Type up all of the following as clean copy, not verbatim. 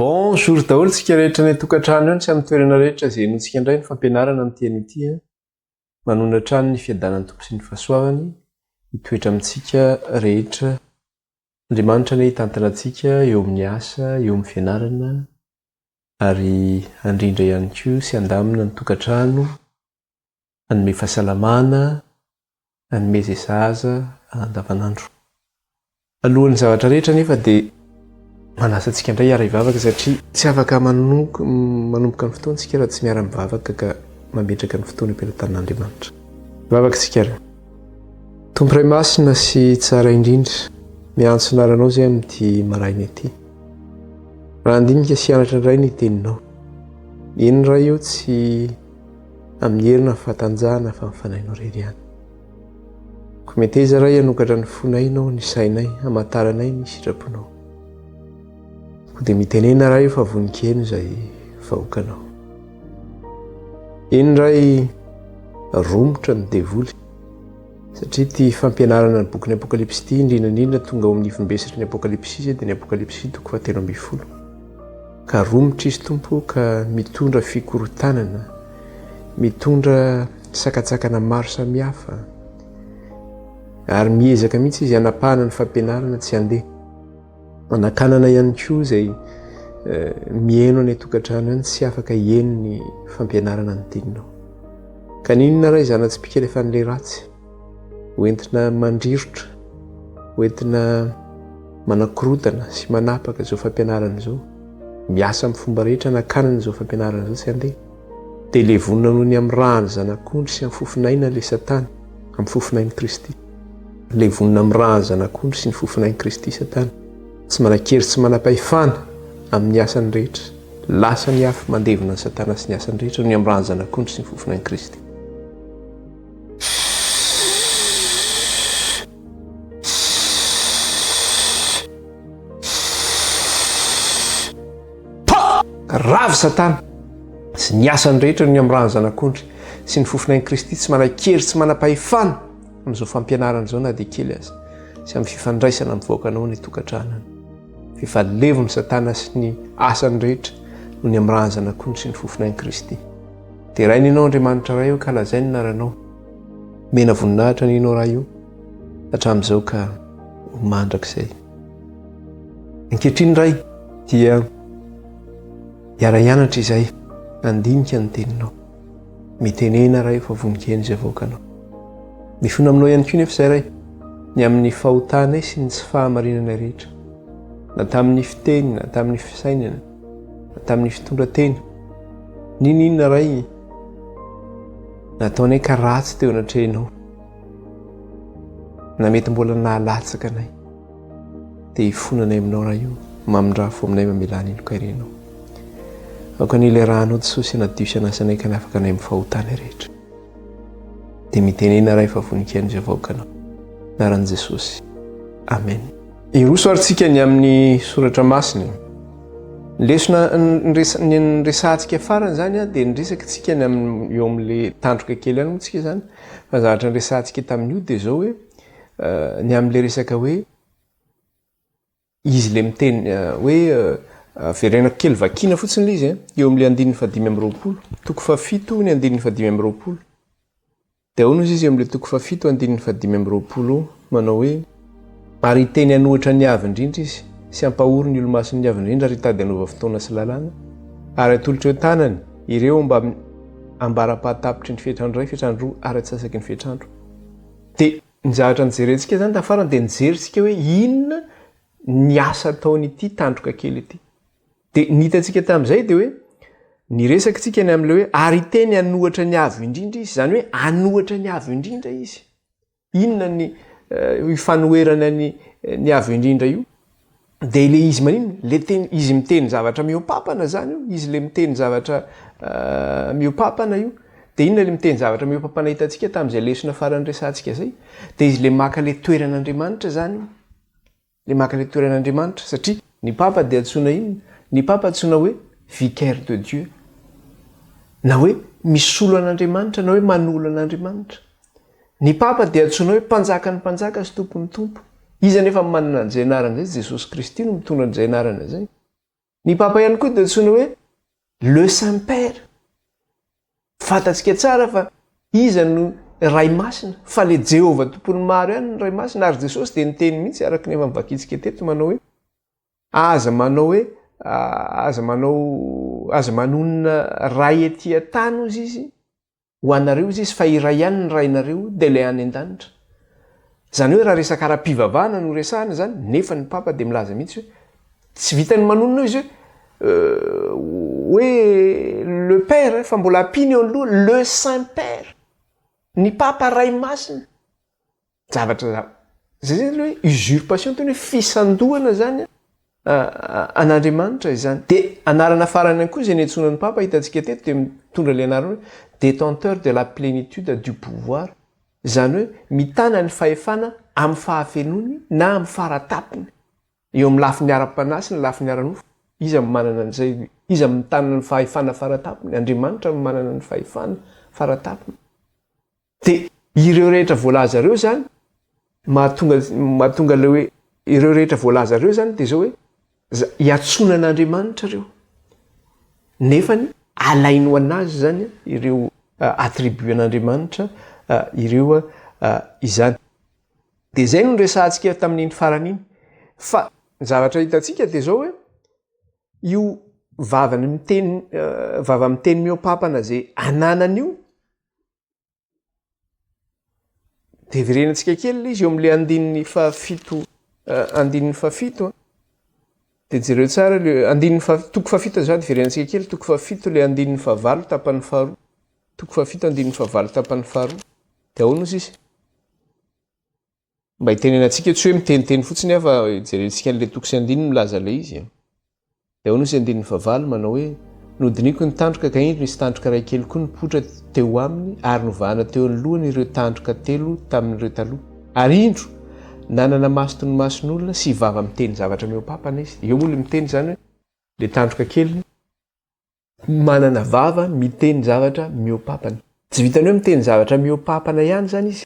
Bonjour daholo tsika rehetra any an-tokantrano any sy amin'ny toerana rehetra izay henointsika indray ny fampianarana amin'ity anio ity an. Manonona hatrany ny fiadanan'ny Tompo sy ny fahasoavany hitoetra amintsika rehetra. Andriamanitra anie hitantana antsika eo amin'ny asa, eo amin'ny fianarana ary handrindra ihany koa sy handamina ny tokantrano, hanome fahasalamana, hanome izay sahaza andavanandro. Alohan'ny zavatra rehetra anefa dia manasa antsika indray hiara-hivavaka satria tsy afaka manomboka ny fotoana isika raha tsy miara-mivavaka ka mametraka ny fotoana eo am-pelatanan'Andriamanitra. Vavaka isika ary. Tompo Ray Masina sy Tsara indrindra, miantso anaranao izay amin'ity maraina ity. Raha handinika sy hianatra indray ny teninao. Eny Ray o, tsy amin'ny hery na fahatanjahana fa ny fanahinao irery ihany. Koa meteza Ray hanokatra ny fonay Ianao, ny sainay, hamantaranay ny sitraponao. Koa dia mitenena Ray fa vonon-keno izay vahoakanao. Eny Ray, romotra ny devoly satria ity fampianarana ny bokin'ny Apokalypsy ity, indrindra indrindra tonga ao amin'ny ivom-besatry ny Apokalypsy izay dia ny Apokalypsy toko fahatelo ambin'ny folo. Ka romotra izy Tompo ka mitondra fikorontanana, mitondra sakantsakana maro samihafa ary miezaka mihitsy izy hanapahana ny fampianarana tsy handeha. Manakanana ihany koa izay mihaino any an-tokantrano any tsy afaka hihaino ny fampianarana ny teninao. Ka n'inona raha izany tsipika alefan'ilay ratsy, hoentina mandrirotra, hoentina manakorontana sy manapaka izao fampianarana izao, miasa amin'ny fomba rehetra hanakanana izao fampianarana izao tsy handeha. Dia levonina noho ny amin'ny ràn'ny Zanak'ondry sy amin'ny fofon'aina ilay Satana, amin'ny fofon'ain'i Kristy. Levonina amin'ny ràn'ny Zanak'ondry sy ny fofon'ain'i Kristy Satana. Tsy manan-kery tsy manam-pahefana amin'ny asany rehetra. Lasa ny afo mandevona an'i Satana sy ny asany rehetra noho ny amin'ny ràn'ny Zanak'ondry sy ny fofon'ain'i Kristy. Ravo Satana sy ny asany rehetra noho ny amin'ny ràn'ny Zanak'ondry sy ny fofon'ain'i Kristy tsy manan-kery tsy manam-pahefana amin'izao fampianarana izao na dia kely aza sy amin'ny fifandraisana amin'ny vahoakanao ny tokantranony. F'efa levon'i Satana sy ny asany rehetra noho ny amin'ny ràn'ny Zanak'ondry sy ny fofon'ain'i Kristy. Deraina Ianao Andriamanitra Ray ô ka lazaina ny anaranao. Omena voninahitra anie Ianao Ray ô hatramin'izao ka ho mandrakizay. Ankehitriny Ray dia hiara-hianatra izay handinika ny teninao. Mitenena Ray fa vonon-keno izay avoakanao. Mifona aminao ihany koa nefa izay Ray ny amin'ny fahotanay sy ny tsy fahamarinanay rehetra. Na tamin'ny fiteny, na tamin'ny fisainana, na tamin'ny fitondran-tena. N'inon'inona Ray nataonay ka ratsy teo anatrehanao. Na mety mbola nahalatsaka anay. Dia hifonanay aminao Ray o, mamindrafo aminay mamelà ny heloka irenao. Aoka anie ilay rànao Jesosy hanadio sy hanasa anay ka hanafaka anay amin'ny fahotana rehetra. Dia mitenena Ray fa voninkaino izay vahoakanao. Anaran'i Jesosy. Amen. Hiroso ary tsika ny amin'ny soratra masina. Ny lesona ny niresahantsika farany izany dia niresaka tsika ny amin'ny eo amin'ilay tandroka kely ihany moa tsika izany fa ny zavatra niresahantsika tamin'io dia izao hoe ny amin'ilay resaka hoe izy ilay miteny hoe verenako kely vakiana fotsiny ilay izy eo amin'ilay andininy fahadimy amby roapolo toko fahafito ny andininy fahadimy amby roapolo Dia ahoana hozy izy eo amin'ilay toko fahafito andininy fahadimy amby roapolo manao hoe, Ary hiteny hanohitra ny Avo Indrindra izy, sy hampahory ny olo-masin'ny Avo Indrindra ary hitady hanova fotoana sy lalàna, ary hatolotra eo an-tanany ireo mbamin'ny ambara-pahatapitry ny fetr'andro iray, fetr'andro roa ary antsasaky ny fetr'andro. Dia ny zavatra nijerentsika izany tamin'ny farany dia nijery isika hoe inona ny asa ataon'ity tandroka kely ity. Dia ny hitantsika tamin'izay dia hoe niresaka isika ny amin'ilay hoe ary hiteny hanohatra ny Avo Indrindra izy, izany hoe hanohatra ny Avo Indrindra izy. Inona ny eh, fanoherana ny ny Avo Indrindra io? Dia ilay izy maninona? Le teny izy miteny zavatra mihoa-papana izany io, izy le miteny zavatra uh, mihoa-papana io. Dia inona le miteny zavatra mihoa-papana hitantsika tamin'izay lesona farany resahantsika izay? Dia izy le maka le toeran'Andriamanitra izany io. Le maka le toeran'Andriamanitra satria ny Papa dia antsoina inona? Ny Papa antsoina hoe vicaire de Dieu na hoe misolo an'Andriamanitra na hoe manolo an'Andriamanitra. Ny Papa dia antsoina hoe mpanjakan'ny mpanjaka sy tompon'ny tompo. Iza anefa no manana an'izay anarana izay? Jesosy Kristy no mitondra an'izay anarana izay. Ny Papa ihany koa dia antsoina hoe le Saint Père. Fantatsika tsara fa iza no Ray Masina, fa le Jehovah Tompon'ny maro ihany no Ray Masina, ary Jesosy dia niteny mihitsy araka ny efa novakintsika teto manao hoe, aza manao hoe, aza manao, aza manonona Ray ety an-tany hozy izy, Ho anareo izy izy fa iray ihany ny Rainareo dia ilay any an-danitra. Izany hoe raha resaka ara-pivavahana no resahana izany, nefa ny Papa dia milaza mihitsy hoe tsy vitan'ny manonona eo izy hoe hoe le Père fa mbola ampiany eo aloha le Saint Père, ny Papa Ray Masina. Zavatra zay zany le hoe usurpation tena hoe fisandohana zany an'Andriamanitra izany. Dia anarana farany ihany koa izay niantsoana ny Papa hitantsika teto dia mitondra ilay anarana hoe détenteur de la plénitude du pouvoir, izany hoe mitana ny fahefana amin'ny fahafenoany na amin'ny faratapony eo amin'ny lafiny ara-panahy sy ny lafiny ara-nofo. Iza no manana an'izay? Iza no mitana ny fahefana faratapony? Andriamanitra no manana ny fahefana faratapony. Dia ireo rehetra voalaza ireo izany mahatonga mahatonga ilay hoe ireo rehetra voalaza ireo izany dia izao hoe iantsoana an'Andriamanitra ireo. Nefany alainy ho an'azy izany ireo attribut an'Andriamanitra ireo izany. Dia izay no resahantsika tamin'iny farany iny. Fa ny zavatra hitantsika dia izao hoe io vavany miteny vava miteny mihoa-pampana izay ananany io Dia verenantsika kely ilay izy eo amin'ilay andininy fahafito andininy fahafito a. Dia jereo tsara ilay andininy faha toko fahafito azafady verenantsika kely toko fahafito ilay andininy fahavalo tapany faharoa. Toko fahafito andininy fahavalo tapany faharoa. Dia ahoana ozy izy? Mba hitenenantsika tsy hoe miteniteny fotsiny aho fa jerentsika an'ilay toko sy andininy milaza ilay izy. Dia ahoana ozy andininy fahavalo manao hoe, Nodinihiko ny tandroka ka indro nisy tandroka iray kely koa nipoitra teo aminy ary novahana teo anoloany ireo tandroka telo tamin'ireo taloha. Ary indro, nanana maso toy ny mason'olona sy vava miteny zavatra mihoa-pampana izy. Eo moa ilay miteny izany hoe ilay tandroka kely manana vava miteny zavatra mihoa-pampana. Tsy vitan'ny hoe miteny zavatra mihoa-pampana ihany izany izy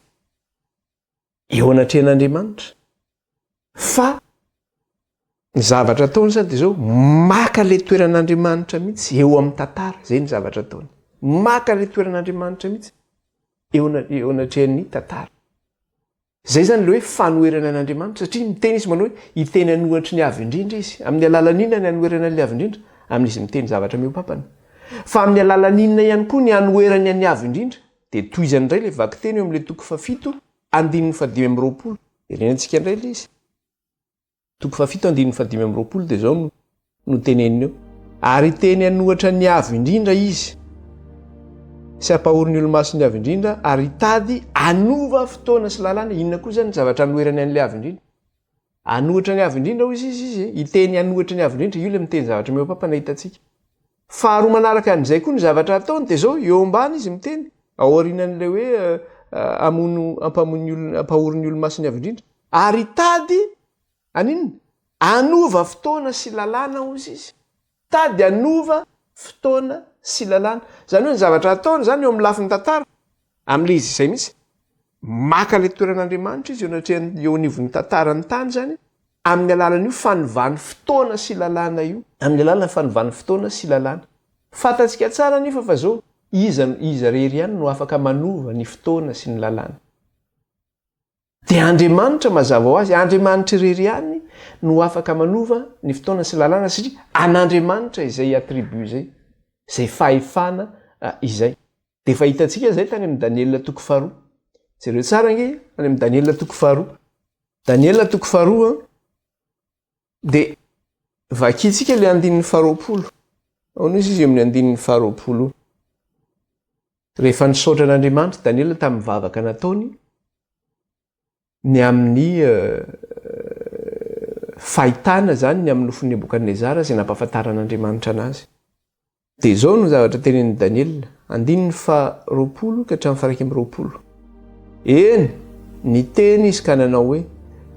eo anatrehan'Andriamanitra fa ny zavatra ataony izany dia izao, maka ilay toeran'Andriamanitra mihitsy eo amin'ny tantara, izay ny zavatra ataony. Maka ilay toeran'Andriamanitra mihitsy eo eo anatrehan'ny tantara. Izay izany ilay hoe fanoherana an'Andriamanitra, satria miteny izy manao hoe hiteny an'ohatry ny Avo Indrindra izy. Amin'ny alalan'ny inona ny hanoherana an'ilay Avo Indrindra? Amin'izy miteny zavatra mihoa-pampana. Fa amin'ny alalan'ny inona ihany koa ny hanoherany an'ny Avo Indrindra? Dia tohizany indray ilay vakiteny eo amin'ilay toko fahafito, andininy fahadimy amby 20. Jerentsika indray ilay izy. Toko fahafito andininy fahadimy amby 20 dia izao no noteneniny eo. Ary hiteny an'ohatra ny Avo Indrindra izy, sy hampahory ny olo-masin'ny Avo Indrindra, ary hitady hanova fotoana sy lalàna. Inona koa izany ny zavatra anoherany an'ilay Avo Indrindra? Hanohitra ny Avo Indrindra hoy izy izy, hiteny hanohitra ny Avo Indrindra. Io ilay miteny zavatra mihoa-pampana hitantsika. Faharoa manaraka an'izay koa ny zavatra ataony dia izao, eo ambany izy miteny, ao aorianan'ilay hoe hamono, hampamono ny olona, hampahory ny olo-masin'ny Avo Indrindra. Ary hitady haninona? Hanova fotoana sy lalàna hozy izy. Hitady hanova fotoana sy lalàna. Izany hoe ny zavatra ataony izany eo amin'ny lafiny tantara, amin'ilay izy izay mihitsy, maka ilay toeran'Andriamanitra izy eo anatrehan'ny, eo anivon'ny tantaran'ny tany izany, amin'ny alalan'io fanovany fotoana sy lalàna io. Amin'ny alalan'ny fanovany fotoana sy lalàna. Fantatsika tsara anefa fa izao, iza, iza irery ihany no afaka manova ny fotoana sy ny lalàna? Dia Andriamanitra mazava ho azy, Andriamanitra irery ihany no afaka manova ny fotoana sy lalàna satria an'Andriamanitra izay attribut izay, izay fahefana izay. Dia efa hitantsika izay tany amin'ny Daniela toko faharoa. Jereo tsara ange any amin'ny Daniela toko faharoa. Daniela toko faharoa dia vakintsika ilay andininy faharoapolo. Ahoana izy izy eo amin'ny andininy faharoapolo? Rehefa nisaotra an'Andriamanitra Daniela tamin'ny vavaka nataony ny amin'ny fahitana izany ny amin'ny nofin'i Nebokadnezara izay nampahafantaran'Andriamanitra anazy. Dia izao no zavatra tenenin'i Daniela, andininy faha-20 ka hatramin'ny faha-21. Eny, niteny izy ka nanao hoe,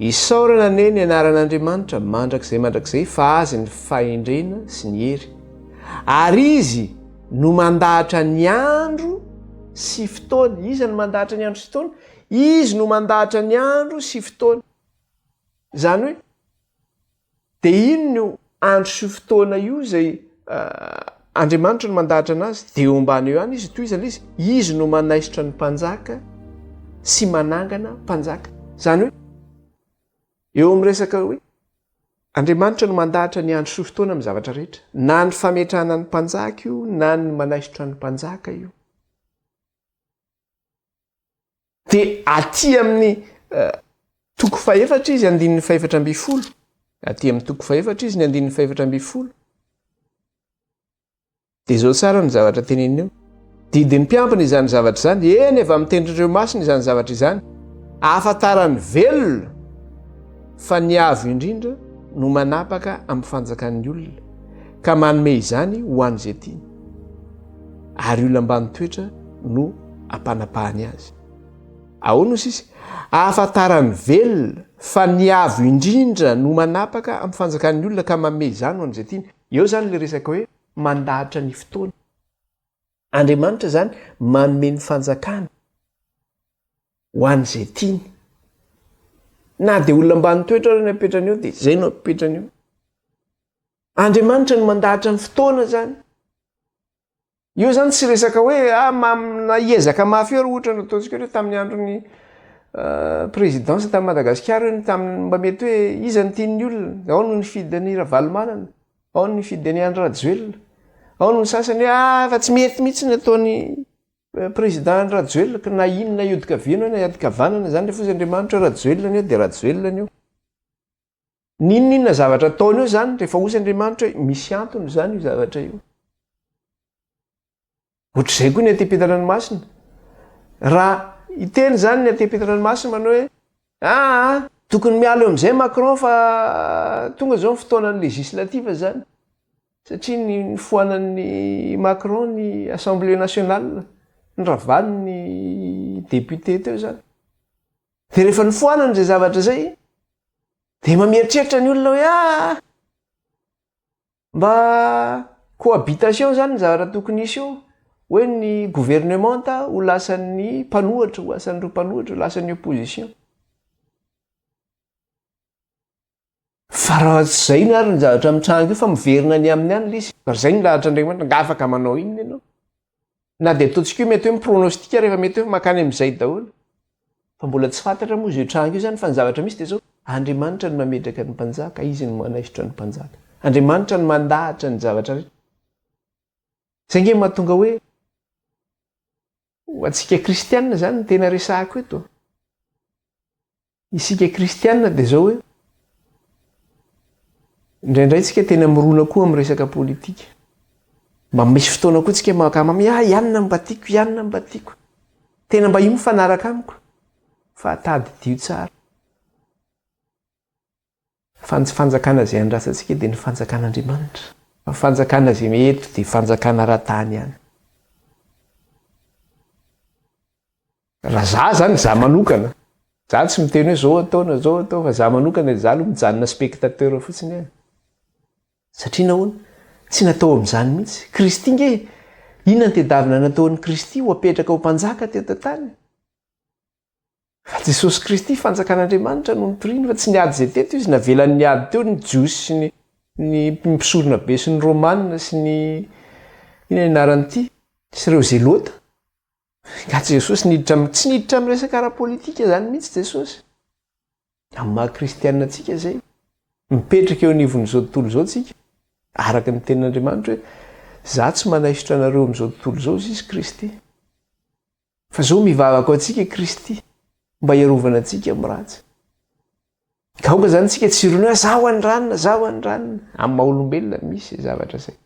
Isaorana anie ny anaran'Andriamanitra mandrakizay mandrakizay fa Azy ny fahendrena sy ny hery. Ary Izy no mandahatra ny andro sy fotoana. Iza no mandahatra ny andro sy fotoana? Izy no mandahatra ny andro sy fotoana. Izany hoe, dia ino no. andro sy fotoana io izay Andriamanitra no mandahatra anazy, dia eo ambany eo ihany izy, tohizana izy, izy no manaisotra ny mpanjaka sy manangana mpanjaka. Izany hoe eo amin'ny resaka hoe Andriamanitra no mandahatra ny andro sy fotoana amin'ny zavatra rehetra, na ny fametrahana ny mpanjaka io, na ny manaisotra ny mpanjaka io. Dia aty amin'ny toko fahefatra izy, andininy 14. Aty amin'ny toko fahefatra izy, ny andininy 14. Dia izao tsara ny zavatra teneniny eo. Didin'ny mpiambina izany zavatra izany, eny avy amin'ny tendrin'ireo masina izany zavatra izany. Ahafantaran'ny velona fa ny avo indrindra no manapaka amin'ny fanjakan'ny olona, ka manome izany ho an'izay tiany. Ary olona ambany toetra no ampanapahany azy. Ahoana hoy sisa? Ahafantaran'ny velona fa ny avo indrindra no manapaka amin'ny fanjakan'ny olona ka manome izany ho an'izay tiany. Eo izany ilay resaka hoe mandahatra ny fotoana. Andriamanitra izany manome ny fanjakana ho an'izay tiany. Na dia olona ambany toetra ary no apetrany eo dia izay no apetrany eo. Andriamanitra no mandahatra ny fotoana izany. Io zany tsy resaka hoe ah na hiezaka mafy eo ohatra ny ataontsika hoe tamin'ny andron'ny présidence tany Madagasikara io tamin'ny mba mety hoe iza no tian'ny olona, ao no nifidy an'i Ravalomanana, ao no nifidy an'i Andry Rajoelina, ao no ny sasany hoe ah fa tsy mety mihitsy ny ataon'i président Andry Rajoelina ka na inona hiodin-kaviana na hiadin-kavanana zany rehefa hozy Andriamanitra hoe Rajoelina anie dia Rajoelina anie io. N'inon'inona zavatra ataony eo zany, rehefa hozy Andriamanitra hoe misy antony zany io zavatra io. Ohatr'izay koa ny aty ampitan-dranomasina. Raha hiteny zany ny aty ampitan-dranomasina manao hoe aa tokony miala eo amin'izay Macron fa tonga zao ny fotoanan'ny législative zany. Satria ny nifoanan'ny Macron ny Assemblée nationale, niravany ny député teo zany. Dia rehefa nofoanana izay zavatra izay, dia mba mieritreritra ny olona hoe ah, mba cohabitation zany ny zavatra tokony hisy eo, hoe ny gouvernemanta ho lasan'ny mpanohitra, ho asan'ireo mpanohitra, ho lasan'ny opposition. Fa raha tsy izay ny ary ny zavatra mitranga io fa miverina any aminy any ilay izy. Raha izay ny lahatr'Andriamanitra, nga afaka manao inona ianao? Na dia ataontsika io mety hoe mi-pronostic rehefa mety hoe mankany amin'izay daholo. Fa mbola tsy fantatra moa izay tranga io izany fa ny zavatra misy dia izao, Andriamanitra no mametraka ny mpanjaka, Izy no manaisotra ny mpanjaka. Andriamanitra no mandahatra ny zavatra rehetra. Izay ange mahatonga hoe ho antsika kristianina izany ny tena resahako eto. Isika kristiana dia izao hoe, indraindray tsika tena mirona koa amin'ny resaka politika. Mba misy fotoana koa tsika maka mamy, ah ianona mba tiako, ianona mba tiako. Tena mba io mifanaraka amiko. Fa tadidio tsara. Fa ny fanjakana izay andrasantsika dia ny fanjakan'Andriamanitra. Fa fanjakana izay eto dia fanjakana ara-tany ihany. Raha za zany, za manokana, za tsy miteny hoe zao atao na zao atao fa za manokana za aloha mijanona spectateur fotsiny e. Satria nahoana? Tsy natao amin'izany mihitsy. Kristy nge, inona ny tedavina nataon'i Kristy ho apetraka ho mpanjaka teto an-tany? Fa Jesosy Kristy fanjakan'Andriamanitra no nitoriany fa tsy niady izay teto izy, navelany niady teo ny Jiosy sy ny ny mpisorona be sy ny Romana sy ny inona ny anaran'ity? sy ireo Zelota. Nga Jesosy niditra am, tsy niditra amin'ny resaka ara-politika izany mihitsy Jesosy. Amin'ny maha kristianina antsika izay, mipetraka eo anivon'izao tontolo izao tsika, araka ny tenin'Andriamanitra hoe, za tsy manaisotra anareo amin'izao tontolo izao, hoy izy Kristy. Fa zao mivavaka ho antsika Kristy, mba hiarovana antsika amin'ny ratsy. Ka aoka izany tsika tsy hirona hoe zaho an'ny ranona, zaho an'ny ranona. Amin'ny maha olombelona misy izay zavatra izay.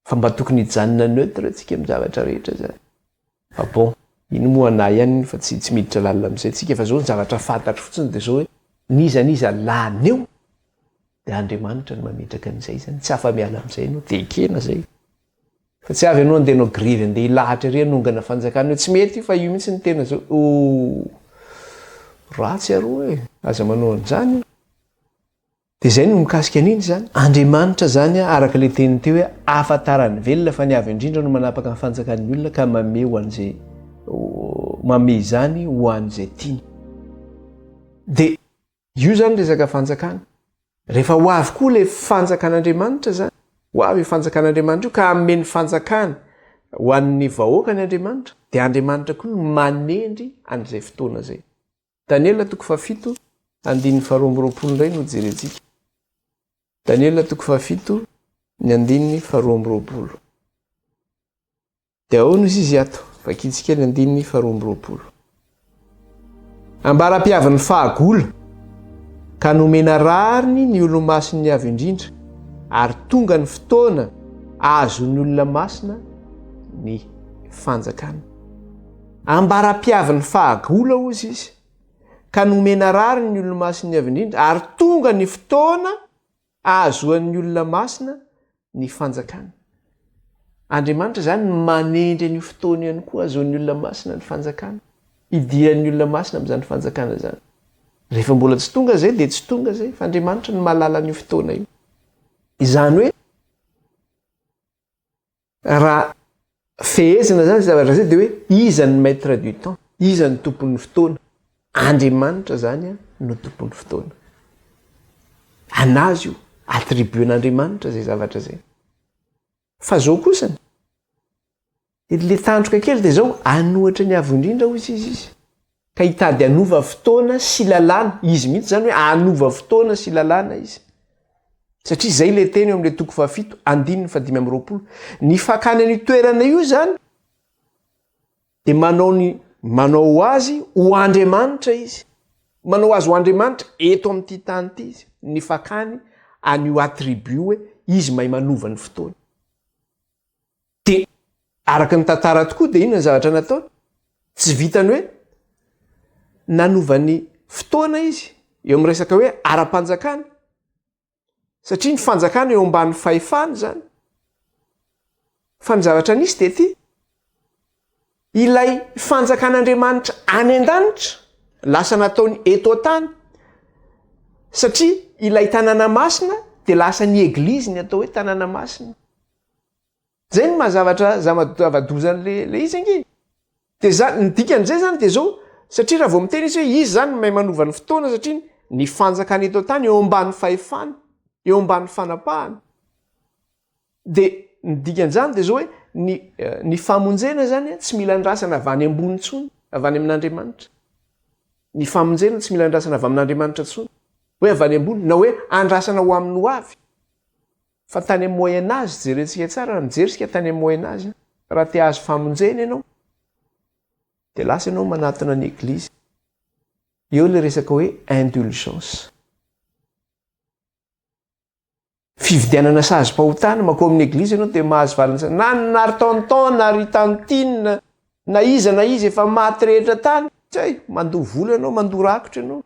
Fa mba tokony hijanona neutre tsika amin'ny zavatra rehetra zany. Fa bon, iny moa anah ihany iny fa tsy tsy miditra lalina amin'izay tsika fa zao ny zavatra fantatro fotsiny dia zao hoe n'iza n'iza lany eo dia Andriamanitra no mametraka an'izay zany, tsy afa-miala amin'izay ianao dia ekena zay. Fa tsy avy ianao andeha hanao grevy andeha hilahatra ery hanongana fanjakana hoe tsy mety io fa io mihitsy no tena zao, oh ratsy aroa e, aza manao an'izany. Dia izay no mikasika an'iny izany. Andriamanitra izany araka ilay teniny teo hoe ahafantaran'ny velona fa ny Avo Indrindra no manapaka ny fanjakan'ny olona ka manome ho an'izay manome izany ho an'izay tiany. Dia io izany resaka fanjakana. Rehefa ho avy koa ilay fanjakan'Andriamanitra izany, ho avy io fanjakan'Andriamanitra io ka hanome ny fanjakany ho an'ny vahoakany Andriamanitra, dia Andriamanitra koa no manendry an'izay fotoana izay. Daniela toko fahafito, andininy faharoa amby roapolo indray no jerentsika. Daniela toko fahafito, ny andininy faharoa amby roapolo. Dia ahoana ozy izy ato? Vakintsika ny andininy faharoa amby roapolo. Ambara-piavin'ny fahagola, ka nomena rariny ny olo-masin'ny Avo Indrindra, ary tonga ny fotoana ahazoan'ny olona masina ny fanjakana. Ambara-piavin'ny fahagola ozy izy, ka nomena rariny ny olo-masin'ny Avo Indrindra, ary tonga ny fotoana ahazoan'ny olona masina ny fanjakana. Andriamanitra izany manendry an'io fotoana io ihany koa ahazoan'ny olona masina ny fanjakana, hidiran'ny olona masina amin'izany fanjakana izany. Rehefa mbola tsy tonga izay dia tsy tonga izay, fa Andriamanitra no mahalala an'io fotoana io. Izany hoe Raha fehezina zany zay zavatra zay de hoe iza ny maitre du temps, iza ny tompon'ny fotoana? Andriamanitra zany no tompon'ny fotoana. Anazy io, attribuer-n'Andriamanitra zay zavatra zay. Fa zao kosany, le tandroka kely de zao, anohatra ny Avo Indrindra hozy izy izy. Ka hitady hanova fotoana sy lalàna, izy mihitsy izany hoe hanova fotoana sy lalàna izy. Satria izay ilay teny eo amin'ilay toko fahafito, andininy fahadimy amby roapolo. Ny fakany an'io toerana io izany dia manao ny manao ho azy ho Andriamanitra izy. Manao azy ho Andriamanitra eto amin'ity tany ity izy. Ny fakany an'io attribut hoe izy mahay manova ny fotoana. Dia araka ny tantara tokoa dia inona ny zavatra nataony? Tsy vitany hoe nanova ny fotoana izy eo amin'ny resaka hoe ara-panjakana satria ny fanjakana eo ambany fahefany izany. Fa ny zavatra nisy dia ity, ilay fanjakan'Andriamanitra any an-danitra lasa nataony eto an-tany satria ilay tanàna masina dia lasa ny eglizy ny atao hoe tanàna masina. Zay no maha zavatra zava-doza an'le le izy ange. De za, ny dikan'izay zany de zao, satria raha vao miteny izy hoe izy zany no mahay manova ny fotoana satria ny fanjakana eto an-tany eo ambany fahefany, eo ambany fanapahany, de ny dikan'izany de zao hoe ny ny famonjena zany tsy mila andrasana avy any ambony intsony, avy any amin'Andriamanitra. Ny famonjena tsy mila andrasana avy amin'Andriamanitra intsony, hoe avy any ambony, na hoe andrasana ho amin'ny ho avy. Fa tany amin'ny moyen age, jerentsika tsara raha mijery isika tany amin'ny moyen age, raha te hahazo famonjena ianao, dia lasa ianao manatona ny eglizy. Eo ilay resaka hoe indulgence. Fividianana sazim-pahotana, mankao amin'ny eglizy ianao dia mahazo valiny, na na ry tonton na ry tantine, na iza na iza efa maty rehetra tany, tsy hay, mandoa vola ianao, mandoa rakotra ianao.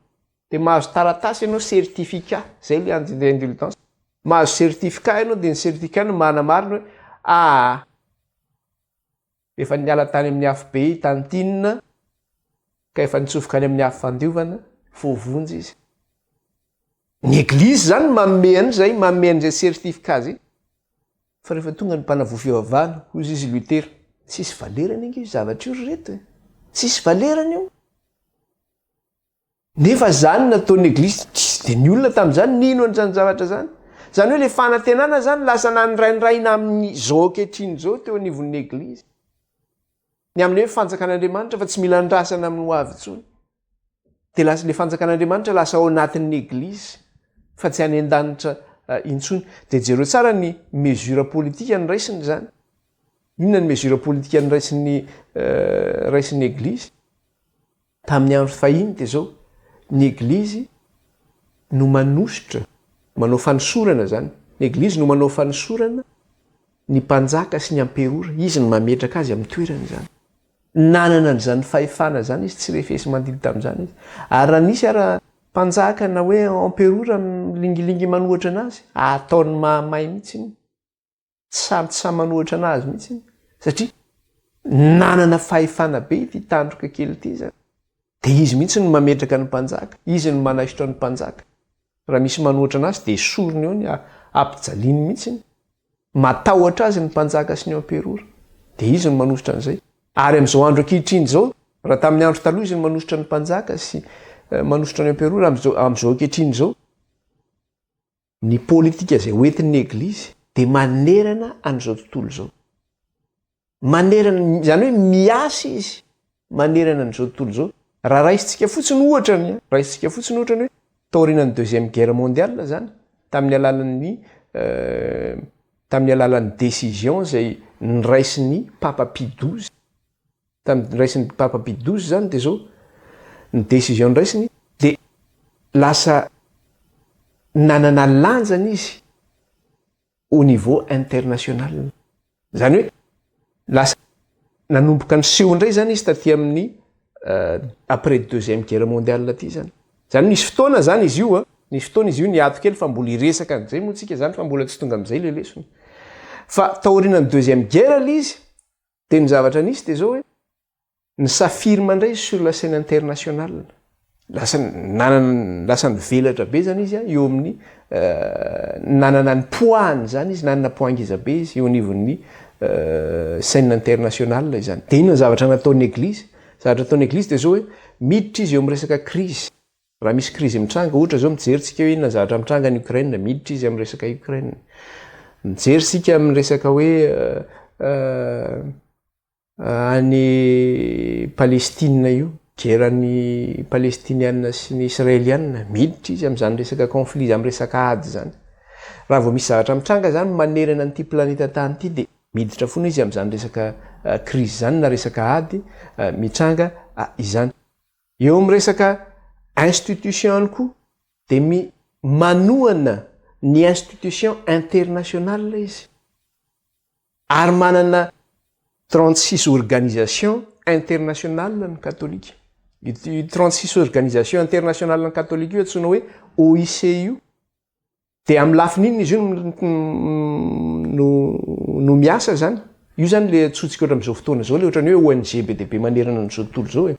Dia mahazo taratasy ianao certificat, zay le indulgence. Mahazo certificat ianao dia ny certificat no manamarina hoe aa efa niala tany amin'ny afobe i tantine ka efa nitsofoka any amin'ny afo fandiovana, voavonjy izy. Ny eglizy zany no manome an'izay, manome an'izay certificat zay. Fa rehefa tonga ny mpanavoa fivavahana, hoy izy Luther, tsisy valerany ange io zavatra io ry reto e! Tsisy valerany io. Nefa zany nataon'ny eglizy, tsy dia ny olona tamin'izany nino an'izany zavatra zany. Zany hoe le fanantenana zany lasa nandraindraina amin'izao ankehitriny izao teo anivon'ny eglizy. Ny amin'ny hoe fanjakan'Andriamanitra fa tsy mila andrasana amin'ny ho avy intsony. Dia lasa le fanjakan'Andriamanitra lasa ao anatin'ny eglizy fa tsy any an-danitra eh, intsony. Dia jereo tsara ny mesure politique noraisiny izany. Inona ny mesure politique noraisin'ny eh, raisin'ny eglizy? Tamin'ny andro fahiny dia izao, ny Eglizy no manosotra, manao fanosorana izany, ny Eglizy no manao fanosorana ny mpanjaka sy ny amperora, izy no mametraka azy amin'ny toerany izany. Nanana an'izany fahefana izany izy, tsy refesi-mandidy tamin'izany izy. Ary raha nisy ara mpanjaka na hoe amperora milingilingy manohatra anazy, ataony mahamay mihitsy iny. Tsy samy tsy samy manohitra anazy mihitsy satria nanana fahefana be ity tandroka kely ity zany. Dia izy mihitsy no mametraka ny mpanjaka, izy no manaisotra ny mpanjaka. Raha misy manohitra anazy dia esoriny eo ny ampijaliany mihitsy. Matahotra azy ny mpanjaka sy ny emperora. Dia izy no manosotra an'izay. Ary amin'izao andro ankehitriny izao, raha tamin'ny andro taloha izy no manosotra ny mpanjaka sy manosotra ny emperora, amin'izao ankehitriny izao. Ny politika izay hoentin'ny Eglizy dia manerana an'izao tontolo izao. Manerana, izany hoe miasa izy manerana an'izao tontolo izao. Raha raisintsika fotsiny ohatra ny, raisintsika fotsiny ohatra ny hoe taorianan'ny deuxième guerre mondiale izany, tamin'ny alalan'ny tamin'ny alalan'ny décision izay niraisin'ny Papa Pie douze, tamin'ny niraisin'ny Papa Pie douze izany dia izao, ny décision niraisiny dia lasa nanana lanjany izy au niveau international. Izany hoe lasa nanomboka niseho indray izany izy taty amin'ny après deuxième guerre mondiale aty izany. Izany hoe nisy fotoana izany izy io, nisy fotoana izy io niato kely fa mbola hiresaka an'izay moa tsika izany fa mbola tsy tonga amin'izay ilay lesona. Fa taorianan'ny deuxième guerre ilay izy dia ny zavatra nisy dia izao hoe Ny s'affirme indray izy sur la scène internationale. Lasa nanana, lasa nivelatra be zany izy eo amin'ny nanana ny poids-ny zany izy, nanana poids ngeza be izy eo anivon'ny scène internationale izany. Dia inona ny zavatra nataon'ny eglizy? Zavatra nataon'ny eglizy dia zao hoe miditra izy eo amin'ny resaka crise. Raha misy crise mitranga, ohatra zao mijery tsika hoe inona ny zavatra mitranga any Ukraine, miditra izy amin'ny resaka Ukraine. Mijery isika amin'ny resaka hoe Any Palestine io, guerre-n'ny Palestiniana sy ny Israeliana, miditra izy amin'izany resaka conflit, amin'ny resaka ady izany. Raha vao misy zavatra mitranga izany manerana an'ity planeta tany ity dia miditra foana izy amin'izany resaka crise izany na resaka ady mitranga izany. Eo amin'ny resaka institution ihany koa dia mi manohana ny institution internationale izy. Ary manana 36 organisations internationales ny katolika. Io 36 organisations internationales ny katolika io antsoina hoe OIC io. Dia amin'ny lafiny inona izy io no no miasa zany? Io zany le antsointsika ohatra amin'izao fotoana izao le ohatran'ny hoe ONG be dia be manerana an'izao tontolo izao e.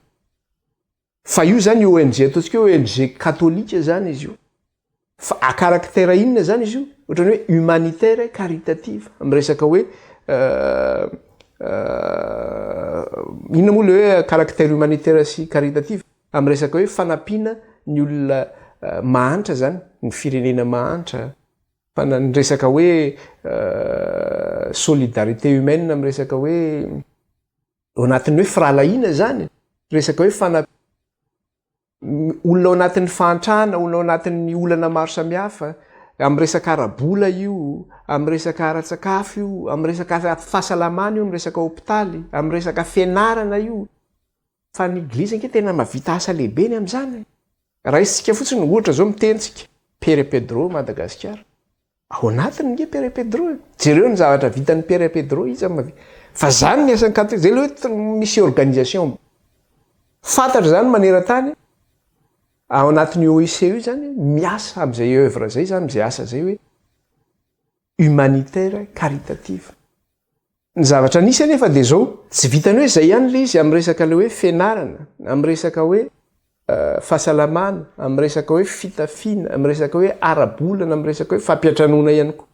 Fa io zany ONG ataontsika hoe ONG katolika zany izy io. Fa à caractère inona zany izy io? Ohatran'ny hoe humanitaire caritative, amin'ny resaka hoe inona moa le hoe caractère humanitaire sy caritative? Amin'ny resaka hoe fanampiana ny olona mahantra zany, ny firenena mahantra, fa na ny resaka hoe solidarité humaine amin'ny resaka hoe Ao anatin'ny hoe firahalahiana izany, resaka hoe fana- olona ao anatin'ny fahantrana, olona ao anatin'ny olana maro samihafa, amin'ny resaka ara-bola io, amin'ny resaka ara-tsakafo io, amin'ny resaka fahasalamana io, amin'ny resaka hopitaly, amin'ny resaka fianarana io. Fa ny eglizy ange tena mahavita asa lehibe ny amin'izany e. Raisintsika fotsiny ohatra izao miteny tsika, Pere Pedro Madagasikara. Ao anatiny nge Pere Pedro e. Jereo ny zavatra vitan'i Pere Pedro, iza no mahavita. Fa zany ny asan'ny katolika, zay le hoe misy organisation fantatra zany maneran-tany, ao anatin'io OIC io zany, miasa amin'izay oeuvre zay zany, amin'izay asa zay hoe humanitaire caritative. Ny zavatra nisy anefa dia izao, tsy vitan'ny hoe izay ihany ilay izy amin'ny resaka ilay hoe fianarana, amin'ny resaka hoe fahasalamana, amin'ny resaka hoe fitafiana, amin'ny resaka hoe ara-bola na amin'ny resaka hoe fampiantranoana ihany koa.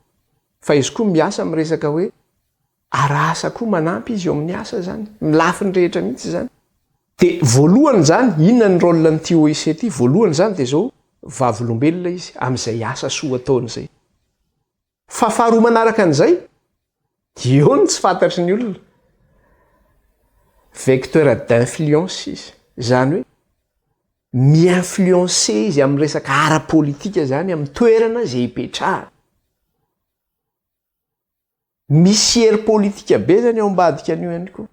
Fa izy koa miasa amin'ny resaka hoe ara-asa koa manampy izy eo amin'ny asa izany, ny lafiny rehetra mihitsy izany. Dia voalohany izany, inona ny rôle an'ity OIC ity? Voalohany izany dia izao, vavolombelona izy amin'izay asa soa ataony izay. Fa faharoa manaraka an'izay, dia eo no tsy fantatry ny olona. Vecteur d'influence izy. Izany hoe mi-influencer izy amin'ny resaka ara-politika izany amin'ny toerana izay ipetrahany. Misy hery politika be izany ao ambadika an'io ihany koa.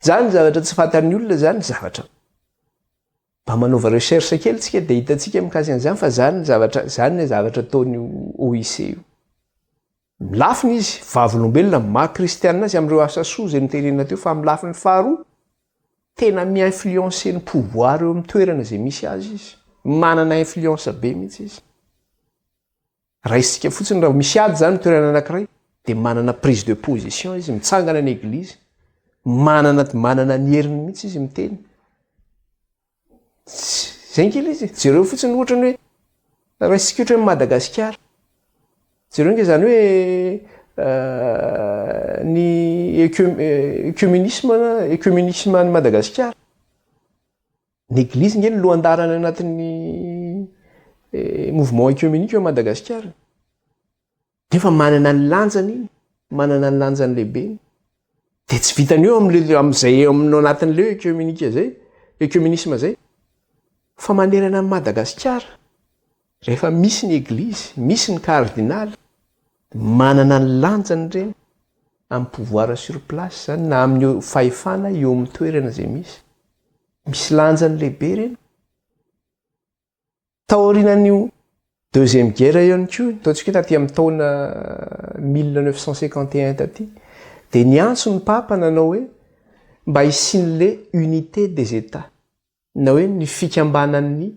Izany zavatra tsy fantan'ny olona izany, zavatra Mba manaova recherche kely tsika dia hitantsika mikasika an'izany fa zany ny zavatra zany ny zavatra ataon'io OIC io. Amin'ny lafiny izy vavolombelona amin'ny maha kristianina azy amin'ireo asa soa izay notenenina teo fa amin'ny lafiny faharoa tena mi-influencer ny pouvoir eo amin'ny toerana izay misy azy izy. Manana influence be mihitsy izy. Raisintsika fotsiny raha misy ady zany toerana anankiray dia manana prise de position izy, mitsangana ny eglizy, manana manana ny heriny mihitsy izy miteny. Zay nge ilay izy, jereo fotsiny ohatra ny hoe raisintsika ohatra hoe Madagasikara, jereo nge zany hoe ny ecumenisme ecumenisme any Madagasikara. Ny eglizy nge no lohan-dalana anatin'ny mouvement œcuménique eo Madagasikara. Nefa manana ny lanjany iny, manana ny lanjany lehibe iny. Dia tsy vitan'ny eo amin'le amin'izay eo amin'ny anatin'le œcuménique zay, œcuménisme zay, fa manerana an'i Madagasikara, rehefa misy ny eglizy, misy ny kardinaly, manana ny lanjany ireny amin'ny pouvoir sur place zany na amin'ny fahefana eo amin'ny toerana izay misy. Misy lanjany lehibe ireny. Taorianan'io deuxième guerre io ihany koa, ataontsika hoe taty amin'ny taona 1951 taty, dia niantso ny Papa nanao hoe mba hisian'le unité des Etats, na hoe ny fikambanan'ny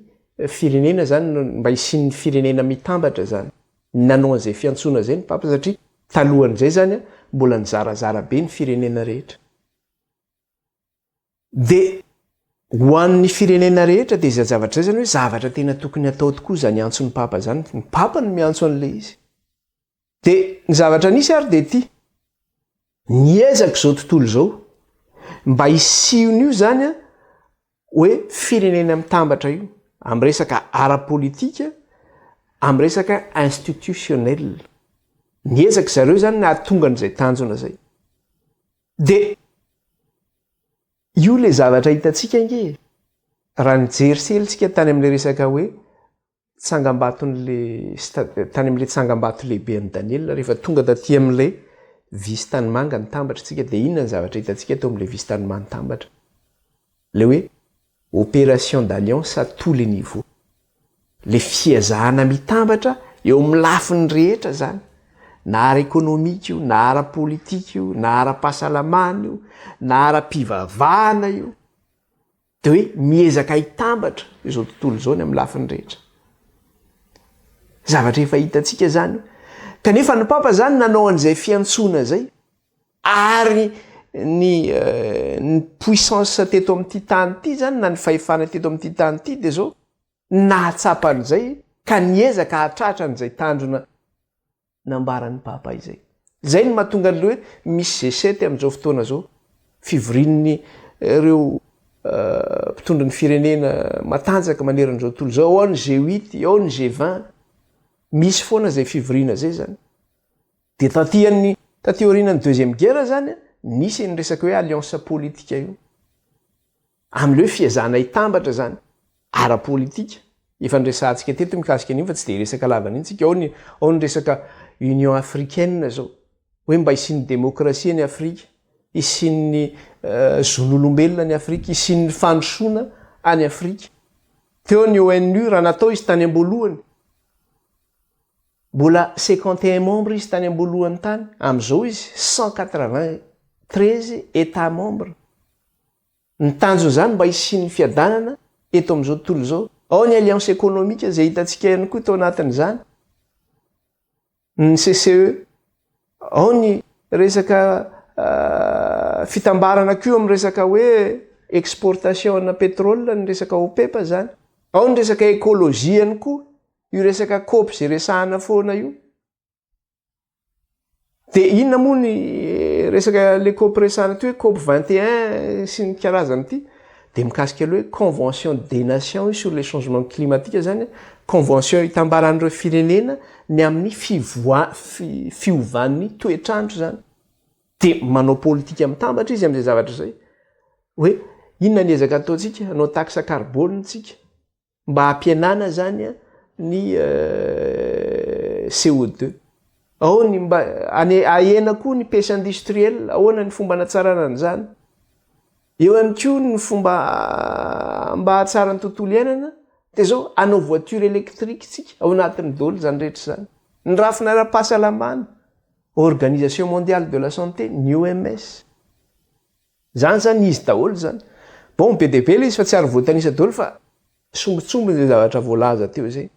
firenena zany, mba hisian'ny firenena mitambatra zany. Nanao an'izay fiantsoana izay ny Papa satria talohan'izay zany mbola nizarazara be ny firenena rehetra. Dia ho an'ny firenena rehetra dia izay zavatra izay zany hoe zavatra tena tokony hatao tokoa izany antson'ny Papa izany. Ny Papa no miantso an'ilay izy. Dia ny zavatra nisy ary dia ity. Niezaka izao tontolo izao mba hisian'io izany hoe firenena mitambatra io amin'ny resaka ara-politika, amin'ny resaka institutionnel. Niezaka zareo izany nahatonga an'izay tanjona izay. Dia io ilay zavatra hitantsika ange e! Raha nijery sely tsika tany amin'ilay resaka hoe tsangambaton'ilay sta- tany amin'ilay tsangambato lehibe an'i Daniela, rehefa tonga taty amin'ilay vy sy tanimanga nitambatra tsika, dia inona ny zavatra hitantsika teo amin'ilay vy sy tanimanga nitambatra? Ilay hoe opération d'alliance à tous les niveaux. Le fiezahana mitambatra eo amin'ny lafiny rehetra zany, na ara-ekonomika io, na ara-politika io, na ara-pahasalamana io, na ara-pivavahana io, de hoe miezaka hitambatra izao tontolo izao ny amin'ny lafiny rehetra. Zavatra efa hitantsika zany io. Kanefa ny Papa zany nanao an'izay fiantsoana zay, ary ny ny puissance teto amin'ity tany ity zany na ny fahefana teto amin'ity tany ity de zao, nahatsapa an'izay ka niezaka hahatratra an'izay tanjona nambaran'ny Papa izay. Izay no mahatonga an'ilay hoe misy G7 amin'izao fotoana izao, fivorian'ny ireo mpitondra ny firenena matanjaka manerana izao tontolo izao, ao ny G8, ao ny G20, misy foana izay fivoriana izay izany. Dia taty an'ny taty aorianan'ny deuxième guerre izany, nisy ny resaka hoe alliance politique io. Amin'ilay hoe fiezahana hitambatra izany, ara-politika, efa niresahantsika teto mikasika an'iny fa tsy dia hiresaka lava an'iny tsika, ao ny ao ny resaka Union africaine izao, hoe mba hisian'ny demokrasia any Afrika, hisian'ny zon'olombelona any Afrika, hisian'ny fandrosoana any Afrika. Teo ny ONU, raha natao izy tany am-boalohany, mbola 51 membres izy tany am-boalohany tany, amin'izao izy 193 Etats membres. Ny tanjon'izany mba hisian'ny fiadanana eto amin'izao tontolo izao. Ao ny alliance économique izay hitantsika ihany koa tao anatin'izany, ny CCE. Ao ny resaka fitambarana koa amin'ny resaka hoe exportation ana pétrole, ny resaka OPEP izany. Ao ny resaka écologie ihany koa, io resaka COP izay resahana foana io. Dia inona moa ny resaka le cop resahana ty hoe cop 21 sy ny karazany ity? Dia mikasika aloha hoe convention des nations io sur les changements climatiques zany, convention itambaran'ireo firenena ny amin'ny fivoa- fi- fiovan'ny toetr'andro zany. Dia manao politika mitambatra izy amin'izay zavatra izay. Hoe inona ny ezaka ataontsika? Hanao taxe carbone tsika. Mba hampihenana zany ny CO2. Ao ny mba ane ahena koa ny pêche industrielle, ahoana ny fomba anatsarana an'izany. Eo ihany koa ny fomba mba hahatsara ny tontolo iainana, dia zao hanao voiture électrique tsika, ao anatin'ny daholo izany rehetra izany. Ny rafina ara-pahasalamana, Organisation mondiale de la santé, ny OMS. Zany zany izy daholo zany. Bon be dia be ilay izy fa tsy ary voatanisa daholo fa sombintsombiny izay zavatra voalaza teo izay.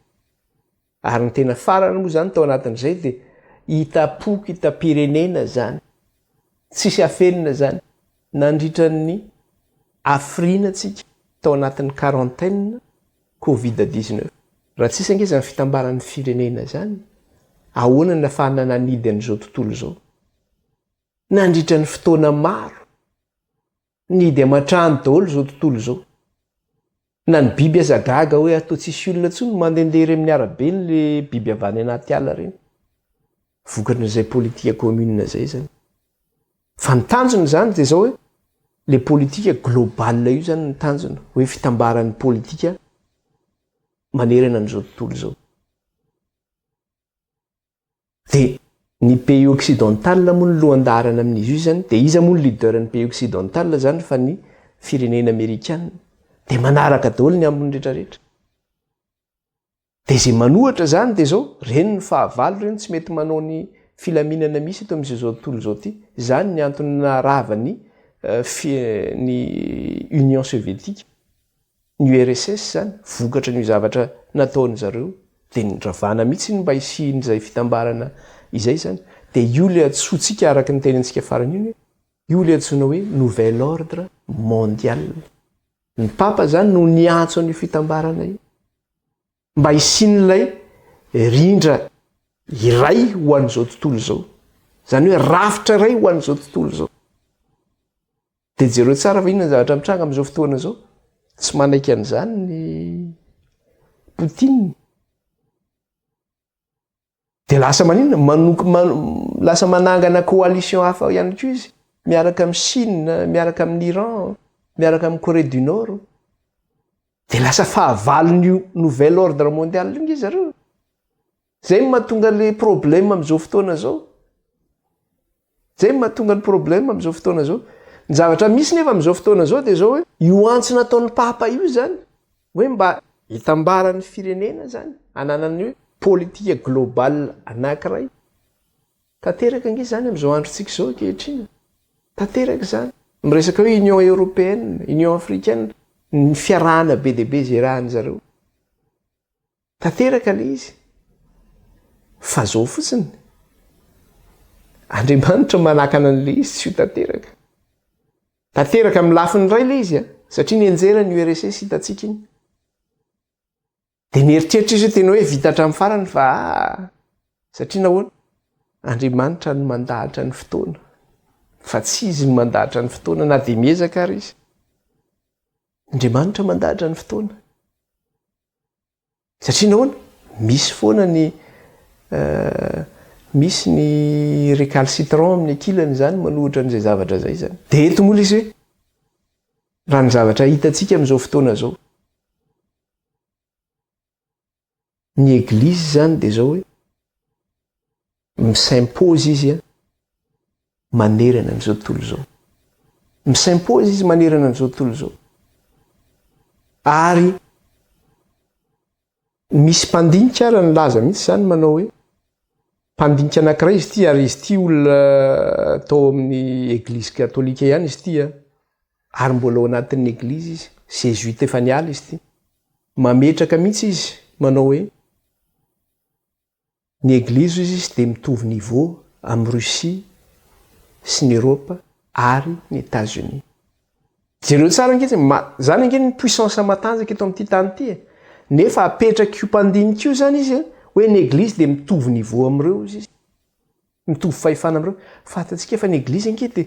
Ary ny tena farany moa zany tao anatin'izay dia hitam-poko hitam-pirenena zany. Tsisy afenina zany. Nandritra ny hafiriana tsika tao anatin'ny quarantaine covid 19. Raha tsisy ange izany fitambaran'ny firenena izany, ahoana no nahafahana nanidy an'izao tontolo izao? Nandritra ny fotoana maro, nihidy aman-trano daholo izao tontolo izao. Na ny biby aza gaga hoe toa tsisy olona intsony mandehandeha ery amin'ny arabe eny le biby avy any anaty ala ireny. Vokatrin'izay politika commune izay izany. Fa ny tanjona izany dia izao hoe le politika global io izany ny tanjona, hoe fitambaran'ny politika manerana an'izao tontolo izao. Dia ny pays occidental moa no lohan-daharana amin'izy io izany, dia iza moa no leader ny pays occidental izany fa ny firenena amerikana. Dia manaraka daholo ny ambiny rehetra rehetra. Dia izay manohatra izany dia izao, ireny ny fahavalo ireny tsy mety manao ny filaminana misy eto amin'izao tontolo izao ity. Izany ny antony naharava ny ny Union soviétique. Ny URSS izany, vokatry ny zavatra nataon-dry zareo, dia niravana mihitsy ny mba hisian'izay fitambarana izay izany. Dia io ilay antsointsika araka ny tenintsika farany iny hoe, io ilay antsoina hoe nouvel ordre mondial. Ny Papa izany no niantso an'io fitambarana io mba hisian'ilay rindra iray ho an'izao tontolo izao. Izany hoe rafitra iray ho an'izao tontolo izao. Dia jereo tsara fa inona ny zavatra mitranga amin'izao fotoana izao. Tsy manaiky an'izany ny Poutine. Dia lasa maninona? Manok- man- lasa manangana coalition hafa ihany koa izy, miaraka amin'i Chine, miaraka amin'i Iran, miaraka amin'i Corée du Nord. Dia lasa fahavalon'io nouvel ordre mondial io nge zareo. Zay no mahatonga le problème amin'izao fotoana izao. Zay no mahatonga ny problème amin'izao fotoana izao. Ny zavatra misy nefa amin'izao fotoana izao dia izao hoe io antso nataon'ny Papa io izany hoe mba hitambaran'ny firenena izany, hananany hoe politika globale anankiray. Tanteraka ange izany amin'izao androntsika izao ankehitriny. Tanteraka izany. Miresaka hoe Union Européenne, Union Africaine, ny fiarahana be dia be izay rahan'ny zareo. Tanteraka ilay izy. Fa izao fotsiny, Andriamanitra manakana an'ilay izy tsy ho tanteraka. Tanteraka amin'ny lafiny iray ilay izy, satria nianjera ny URSS hitantsika iny. Dia nieritreritra izy hoe tena hoe vita hatramin'ny farany fa ah, satria nahoana? Andriamanitra no mandahatra ny fotoana, fa tsy izy no mandahatra ny fotoana na dia miezaka ary izy. Andriamanitra mandahatra ny fotoana. Satria nahoana? Misy foana ny misy ny récalcitrant amin'ny ankilany izany manohitra an'izay zavatra izay izany. Dia eto moa ilay izy hoe raha ny zavatra hitantsika amin'izao fotoana izao, ny eglizy izany dia izao hoe mi-s'impose izy manerana an'izao tontolo izao. Mi-s'impose izy manerana an'izao tontolo izao. Ary misy mpandinika ara nilaza mihitsy izany manao hoe mpandinika anankiray izy ity ary izy ity olona tao amin'ny eglizy katolika ihany izy ity a. Ary mbola ao anatin'ny eglizy izy, zezuite efa niala izy ity. Mametraka mihitsy izy manao hoe Ny Eglizy hoy izy dia mitovy niveau amin'i Russie sy ny Europe ary ny Etats-Unis. Jereo tsara ange zay, zany ange ny puissance matanjaka eto amin'ity tany ity e. Nefa apetrak'io mpandinika io zany izy hoe ny Eglizy dia mitovy niveau amin'ireo hoy izy. Mitovy fahefana amin'ireo. Fantatsika fa ny Eglizy ange dia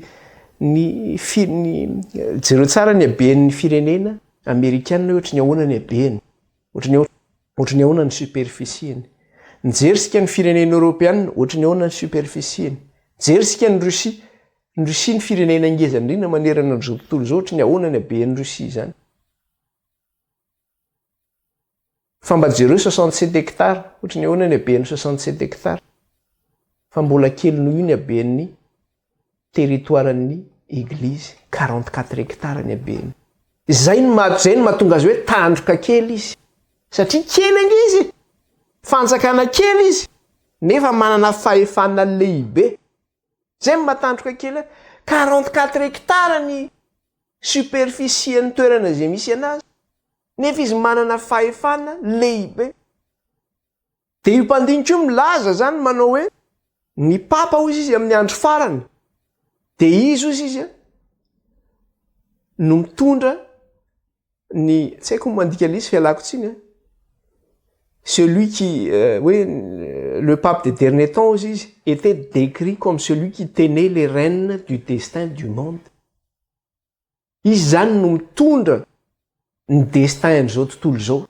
ny fi-, ny, jereo tsara ny haben'ny firenena amerikana hoe ohatry ny ahoana ny habeny. Ohatry ny Ohatry ny ahoana ny superficie-ny? Nijery isika ny firenena eoropeana, ohatry ny ahoana ny superficie-ny? Nijery isika ny Russie, ny Russie ny firenena ngeza indrindra manerana an'izao tontolo izao, ohatry ny ahoana ny haben'i Russie izany? Fa mba jereo 67 hectares, ohatry ny ahoana ny haben'ny 67 hectares? Fa mbola kely noho io ny haben'ny territoire-n'ny Eglizy, 44 hectares ny habeny. Izay no maha, izay no mahatonga azy hoe tandroka kely izy. Satria kely ange izy e! Fanjakana kely izy, nefa manana fahefana lehibe. Izay no maha tandroka kely azy. 44 hectares ny superficie-n'ny toerana izay misy anazy, nefa izy manana fahefana lehibe. Dia io mpandinika io milaza zany manao hoe ny papa hozy izy amin'ny andro farany dia izy hozy izy no mitondra ny tsy haiko mandika ilay izy fialako tsiny a celui qui euh, hoe le pape des derniers temps hozy izy était décrit comme celui qui tenait les rênes du destin du monde. Izy izany no mitondra ny destin-n'izao tontolo izao.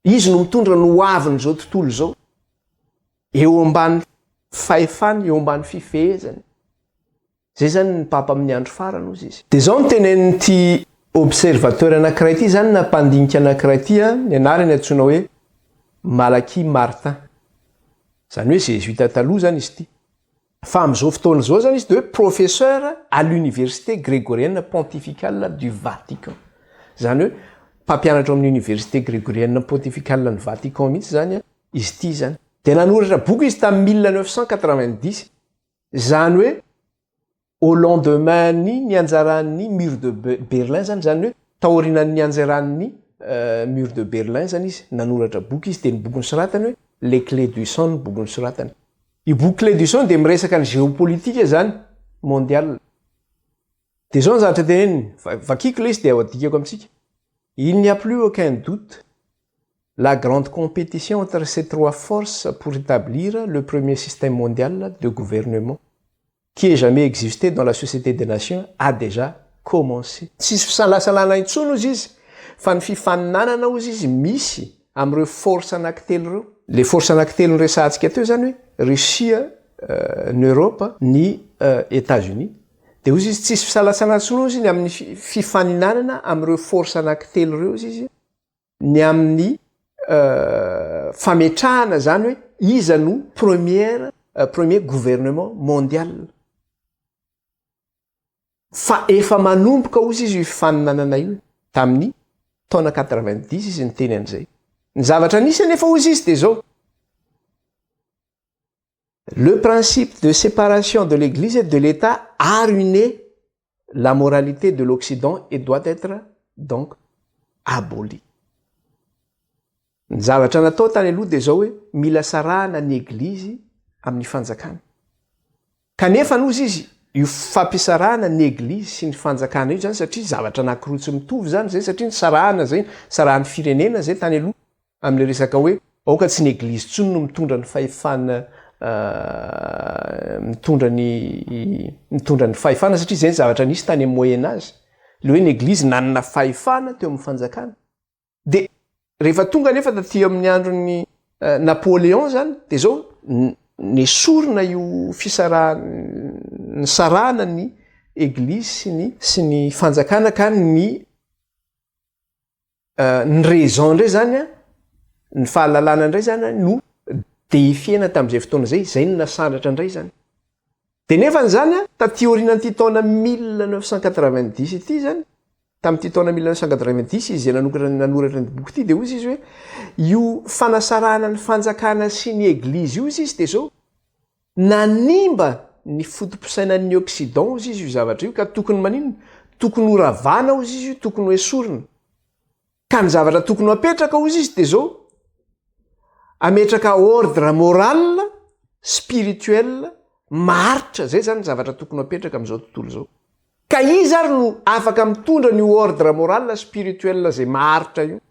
Izy no mitondra ny ho avin'izao tontolo izao. Eo ambany fahefany, eo ambany fifehezany. Izay izany ny Papa amin'ny andro farany hozy izy. Dia izao no tenenin'ity observateur anankiray ity izany na mpandinika anankiray ity an, ny anarany antsoina hoe Malachi Martin. Izany hoe zezuita taloha izany izy ity. Fa amin'izao fotoana izao izany izy dia hoe professeur à l'université grégorienne pontificale du Vatican. Izany hoe mpampianatra ao amin'ny université grégorienne pontificale ny Vatican mihitsy izany izy ity izany. Dia nanoratra boky izy tamin'ny 1990. Izany hoe au lendemain-ny nianjaran'ny mur de Berlin zany, izany hoe taorianan'ny nianjaran'ny mur de Berlin zany izy, nanoratra boky izy, dia ny boky nosoratany hoe Les clés du sang ny boky nosoratany. Io boky Clés du sang dia miresaka ny géopolitique zany mondial. Dia izao ny zavatra teneniny, vakiko ilay izy dia adikako amintsika. Il n'y a plus aucun doute la grande compétition entre ces trois forces pour établir le premier système mondial de gouvernement qui ait jamais existé dans la société des nations a déjà commencé. Tsisy fisalasalana intsony ozy izy fa ny fifaninanana ozy izy misy amin'ireo force anankitelo ireo. Le force anankitelo noresahantsika teo zany hoe Russia, ny Europe, ny Etats-Unis. Dia ozy izy tsisy fisalasalana intsony ozy ny amin'ny fifaninanana amin'ireo force anankitelo ireo ozy izy ny amin'ny fametrahana zany hoe iza no première premier gouvernement mondial. Fa efa manomboka ozy izy io fifaninanana io tamin'ny taona 90 izy niteny an'izay. Ny zavatra nisy anefa ozy izy dia zao. Le principe de séparation de l'Église et de l'État a ruiné la moralité de l'Occident et doit être donc aboli. Ny zavatra natao tany aloha dia zao hoe mila sarahana ny Eglizy amin'ny fanjakana. Kanefa nozy izy io fampisarahana ny Eglizy sy ny fanjakana io zany satria zavatra anankiroa tsy mitovy zany zay satria ny sarahana zay sarahan'ny firenena zay tany aloha amin'ilay resaka hoe aoka tsy ny Eglizy intsony no mitondra ny fahefana mitondra ny mitondra ny fahefana satria zay ny zavatra nisy tany amin'ny Moyen Âge. Le hoe ny Eglizy nanana fahefana teo amin'ny fanjakana. De rehefa tonga anefa taty amin'ny andron'ny Napoléon zany de zao nesorina io fisarahana nisarahana ny Eglizy sy ny sy ny fanjakana ka ny ny raison ndray zany a, ny fahalalana ndray zany a no défiena tamin'izay fotoana izay, izay no nasandratra ndray zany. De nefany zany a, taty aorianan'ity taona 1990 ity zany, tamin'ity taona 1990 izy izay nanokatra nanoratra ny boky ity de hozy izy hoe io fanasarahana ny fanjakana sy ny eglizy io izy izy de zao nanimba ny foto-pisainan'ny Occident hozy izy io zavatra io ka tokony maninona? Tokony ho ravana hozy izy io, tokony ho esorina. Ka ny zavatra tokony ho apetraka hozy izy de zao, ametraka ordre moral, spirituel, maharitra, zay zany ny zavatra tokony ho apetraka amin'izao tontolo izao. Ka iza ary no afaka mitondra an'io ordre moral, spirituel zay maharitra io?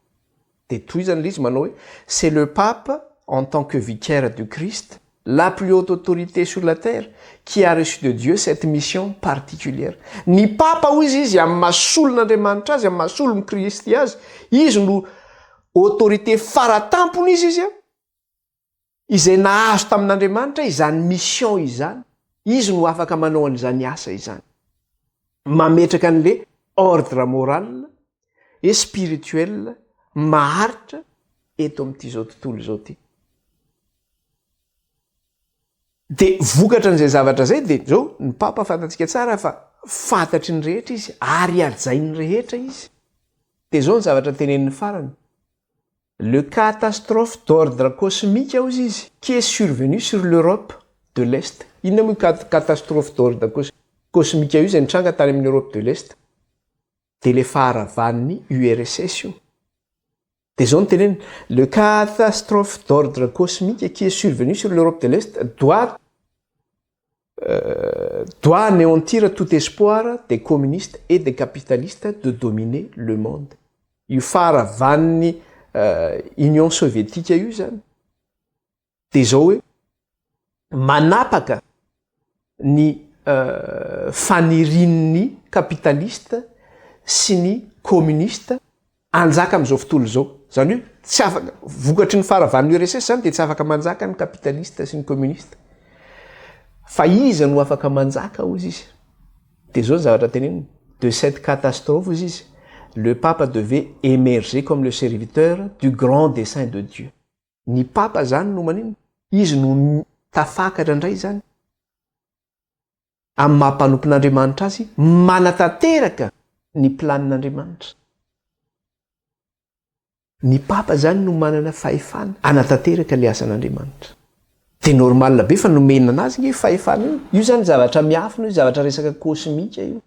De tohizany ilay izy manao hoe, c'est le pape en tant que vicaire du Christ, la plus haute autorité sur la terre, qui a reçu de Dieu cette mission particulière. Ny papa hoy izy amin'ny maha solon'Andriamanitra azy, amin'ny maha solon'i Kristy azy, izy no autorité faratampony izy izy a, izay nahazo tamin'Andriamanitra izany mission izany, izy no afaka manao an'izany asa izany. Mametraka an'le ordre moral et spirituel maharitra eto amin'ity izao tontolo izao ity. Dia vokatra an'izay zavatra izay dia izao, ny Papa fantatsika tsara fa fantatry ny rehetra izy ary hajain'ny rehetra izy. Dia izao ny zavatra teneniny farany, Le catastrophe d'ordre cosmique hozy izy qui est survenu sur l'Europe de l'Est. Inona moa io catastrophe d'ordre cosmique io izay nitranga tany amin'ny Europe de l'Est? Dia ilay faharavan'ny URSS io. Dia izao no teneniny, le catastrophe d'ordre cosmique qui est survenu sur l'Europe de l'Est doit doit anéantir tout espoir des communistes et des capitalistes de dominer le monde. Io faharavan'ny Union soviétique io zany dia izao hoe manapaka ny fanirian'ny capitaliste sy ny communiste. Hanjaka amin'izao fotoana izao. Izany hoe tsy afaka, vokatry ny faharavan'ny URSS izany dia tsy afaka manjaka ny kapitalista sy ny kominista. Fa iza no afaka manjaka hozy izy? Dia izao ny zavatra teneniny, de cette catastrophe hozy izy, le pape devait émerger comme le serviteur du grand dessein de Dieu. Ny papa izany no maninona? Izy no tafakatra indray izany. Amin'ny maha mpanompon'Andriamanitra azy, manatanteraka ny planin'Andriamanitra. Ny Papa izany no manana fahefana hanatanteraka ilay asan'Andriamanitra. Dia normal be fa nomena anazy nge io fahefana io. Io izany zavatra miafina io, zavatra resaka kosmika io.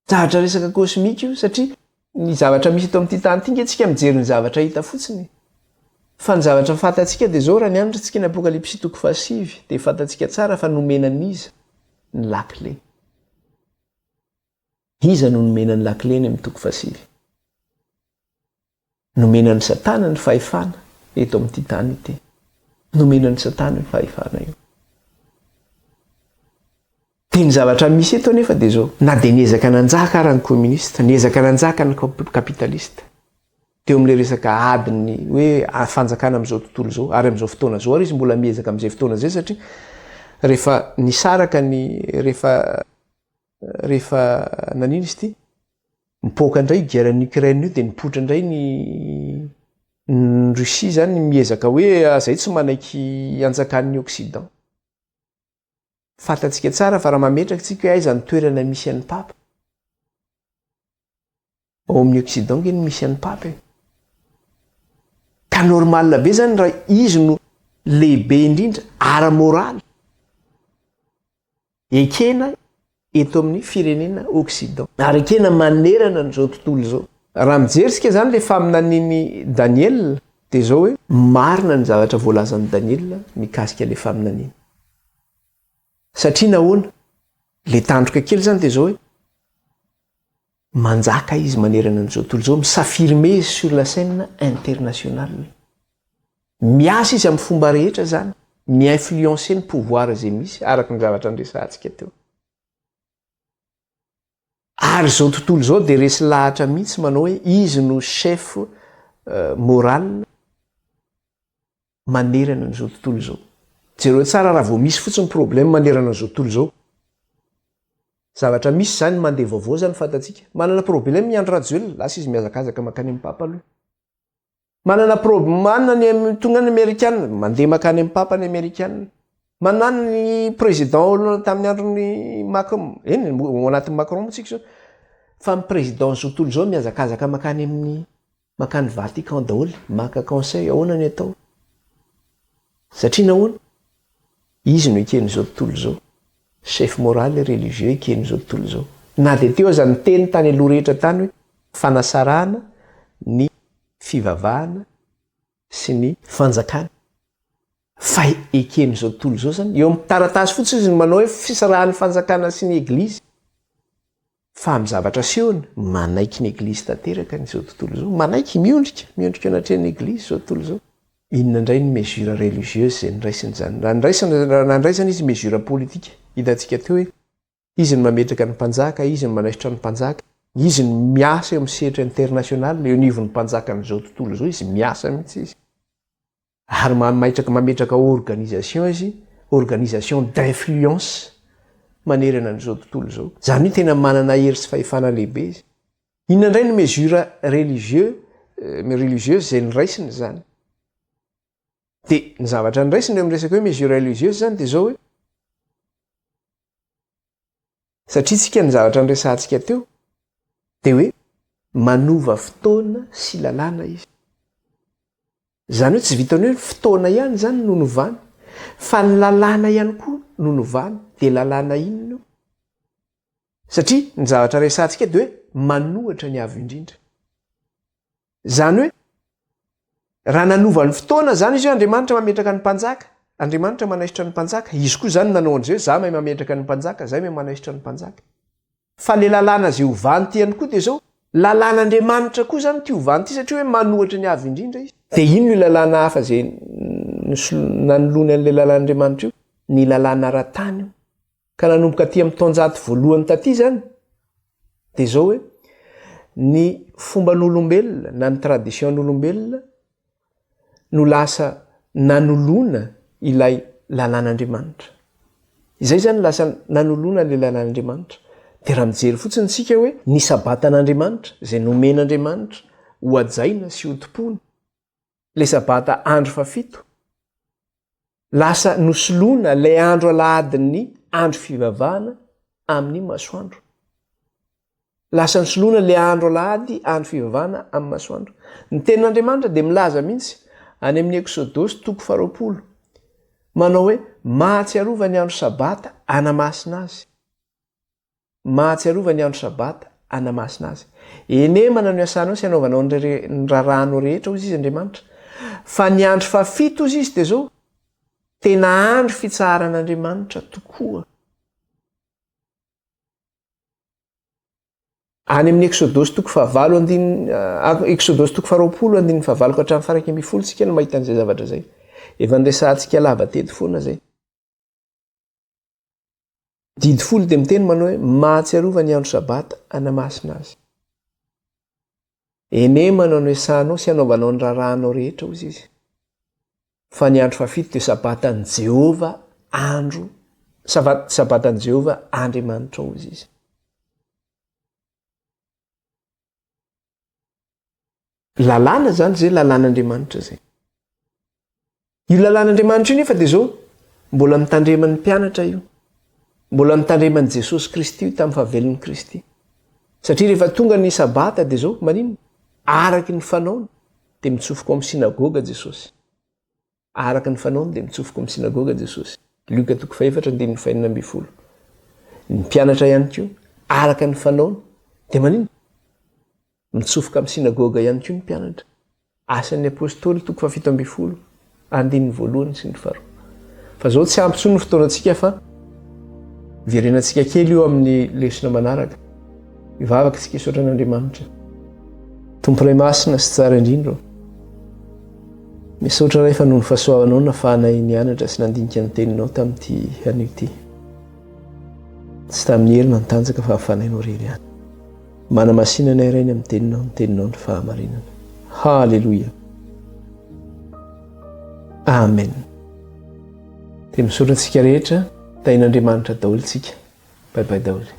Zavatra resaka cosmique io satria ny zavatra misy eto amin'ity tany ity nge tsika mijery ny zavatra hita fotsiny e. Fa ny zavatra fantatsika dia zao raha nianatra tsika ny apokalypsy toko fahasivy dia fantatsika tsara fa nomena an'iza ny lakile. Iza no nomena ny lakile any amin'ny toko fahasivy? Nomena an'i Satana ny fahefana eto amin'ity tany ity. Nomena an'i Satana io fahefana io. Dia ny zavatra misy eto anefa dia izao, na dia niezaka nanjaka ara ny kominista, niezaka nanjaka ny kapitalista, teo amin'ilay resaka adin'ny hoe fanjakana amin'izao tontolo izao, ary amin'izao fotoana izao ary izy mbola miezaka amin'izay fotoana izay satria rehefa nisaraka ny rehefa rehefa nanino izy ity? Mipoaka indray io guerre any Ukraine io dia nipoitra indray ny ny Russie zany miezaka hoe ah, zay tsy manaiky hanjakan'ny Occident. Fantatsika tsara fa raha mametraka tsika hoe aiza ny toerana misy an'ny Papa. Ao amin'ny Occident nge no misy an'ny Papa e. Ka normal be zany raha izy no lehibe indrindra ara-moraly. Ekena eto amin'ny firenena Occident. Ary ekena manerana an'izao tontolo izao. Raha mijery isika izany ilay faminanian'i Daniela dia izao hoe, marina ny zavatra voalazan'i Daniela mikasika ilay faminaniana. Satria nahoana? Ilay tandroka kely izany dia izao hoe, manjaka izy manerana an'izao tontolo izao, mi-s'affirmer izy sur la scène internationale. Miasa izy amin'ny fomba rehetra izany, mi-influencer ny pouvoir izay misy araka ny zavatra niresahantsika teo. Ary izao tontolo izao dia resy lahatra mihitsy manao hoe izy no chef moral manerana an'izao tontolo izao. Jereo tsara raha vao misy fotsiny problème manerana an'izao tontolo izao. Zavatra misy izany mandeha vaovao izany fantatsika. Manana problème i Andry Rajoelina, lasa izy mihazakazaka mankany amin'ny Papa aloha. Manana prob manana ny tonga ny amerikana, mandeha makany amin'ny papa ny amerikana. Manana ny président Hollande tamin'ny andron'ny Macron, eny ao anatin'ny Macron moa tsika izao. Fa ny président izao tontolo izao mihazakazaka makany amin'ny makany Vatican daholo, maka conseil ahoana ny atao. Satria nahoana? Izy no eken'izao tontolo izao. Chef moral et religieux eken'izao tontolo izao. Na dia teo aza ny teny tany aloha rehetra tany hoe fanasarahana ny fivavahana sy ny fanjakana. Fa eken'izao tontolo izao izany. Eo amin'ny taratasy fotsiny izy no manao hoe fisarahan'ny fanjakana sy ny eglizy. Fa amin'ny zavatra asehony, manaiky ny Eglizy tanteraka ny izao tontolo izao. Manaiky, miondrika, miondrika eo anatrehan'ny Eglizy izao tontolo izao. Inona indray ny mesure religieuse izay noraisiny izany? Raha noraisiny, raha nandraisana izy mesure politique, hitantsika teo hoe izy no mametraka ny mpanjaka, izy no manaisotra ny mpanjaka, izy no miasa eo amin'ny sehatra international, eo anivon'ny mpanjakan'izao tontolo izao izy, miasa mihitsy izy. Ary mamaitraka mametraka organisation izy, organisation d'influence manerana an'izao tontolo izao. Izany hoe tena manana hery sy fahefana lehibe izy. Inona indray ny mesure religieux, religieuse izay noraisiny izany? Dia ny zavatra noraisiny eo amin'ny resaka hoe mesure religieuse izany dia izao hoe, satria tsika ny zavatra noresahantsika teo dia hoe manova fotoana sy lalàna izy. Izany hoe tsy vitan'ny hoe ny fotoana ihany izany no novana, fa ny lalàna ihany koa no novana. Dia lalàna inona io? Satria ny zavatra resahantsika dia hoe manohatra ny Avo Indrindra. Izany hoe raha nanova ny fotoana izany izy hoe Andriamanitra mametraka ny mpanjaka, Andriamanitra manaisotra ny mpanjaka, izy koa izany nanao an'izay hoe za mahay mametraka ny mpanjaka, za mahay manaisotra ny mpanjaka. Fa le lalàna izay ovany ity ihany koa dia izao, lalàn'Andriamanitra koa izany ity ovany ity satria hoe manohatra ny Avo Indrindra izy. Dia inona io lalàna hafa izay nanoloany an'ilay lalàn'Andriamanitra io? Ny lalàna ara-tany io. Ka nanomboka aty amin'ny taonjato voalohany taty izany dia izao hoe, Ny fomban'olombelona na ny tradition-n'olombelona no lasa nanoloana ilay lalàn'Andriamanitra. Izay izany lasa nanoloana ilay lalàn'Andriamanitra. Dia raha mijery fotsiny isika hoe ny sabatan'Andriamanitra izay nomen'Andriamanitra hohajaina sy hotompoina, ilay sabata andro fahafito, lasa nosoloana ilay andro alahadin'ny andro fivavahana amin'ny masoandro. Lasa nosoloana ilay andro alahady andro fivavahana amin'ny masoandro. Ny tenin'Andriamanitra dia milaza mihitsy any amin'ny Eksodosy toko faharoapolo manao hoe mahatsiarova ny andro sabata anamasina azy. Mahatsiarova ny andro Sabata, hanamasina azy. Henemana no iasanao sy hanaovanao ny ny raharahanao rehetra, hozy izy Andriamanitra. Fa ny andro fahafito, hozy izy, dia izao, tena andro fitsaharan'Andriamanitra tokoa. Any amin'ny Eksodosy toko fahavalo andininy, Eksodosy toko faharoapolo andininy fahavalo ka hatramin'ny faha-iraika ambin'ny folo isika no mahita an'izay zavatra izay. Efa niresahantsika lava teto foana izay. Didy folo dia miteny manao hoe mahatsiarova ny andro sabata hanamasina azy. Enemana no iasanao sy anaovanao ny raharahanao rehetra hozy izy. Fa ny andro fahafito dia sabatan'i Jehovah andro sabatan'i Jehovah Andriamanitrao hozy izy. Lalàna izany izay lalàn'Andriamanitra izay. Io lalàn'Andriamanitra io nefa dia izao, mbola notandreman'ny mpianatra io. Mbola notandreman'i Jesosy Kristy io tamin'ny fahavelon'i Kristy. Satria rehefa tonga ny Sabata dia izao, maninona? Araky ny fanaony dia mitsofoka ao amin'ny synagoga Jesosy. Araka ny fanaony dia mitsofoka ao amin'ny synagoga Jesosy. Lioka toko fahefatra andininy fahenina ambin'ny folo. Ny mpianatra ihany koa, araka ny fanaony, dia maninona? Mitsofoka amin'ny synagoga ihany koa ny mpianatra. Asan'ny Apostoly toko fahafito ambin'ny folo, andininy voalohany sy ny faharoa. Fa izao tsy ampy intsony ny fotoanantsika fa verenantsika kely io amin'ny lesona manaraka. Hivavaka isika hisaotra an'Andriamanitra. Tompo Ray Masina sy Tsara indrindra ô. Misaotra Ray fa noho ny fahasoavanao nafahanay nianatra sy nandinika ny teninao tamin'ity anio ity. Tsy tamin'ny hery na ny tanjaka fa fanahinao irery ihany. Manamasina anay Ray ny amin'ny teninao, ny teninao ny fahamarinana. Haleloia. Amen. Dia misaotra antsika rehetra, tahin'Andriamanitra daholo tsika. Bye bye daholo.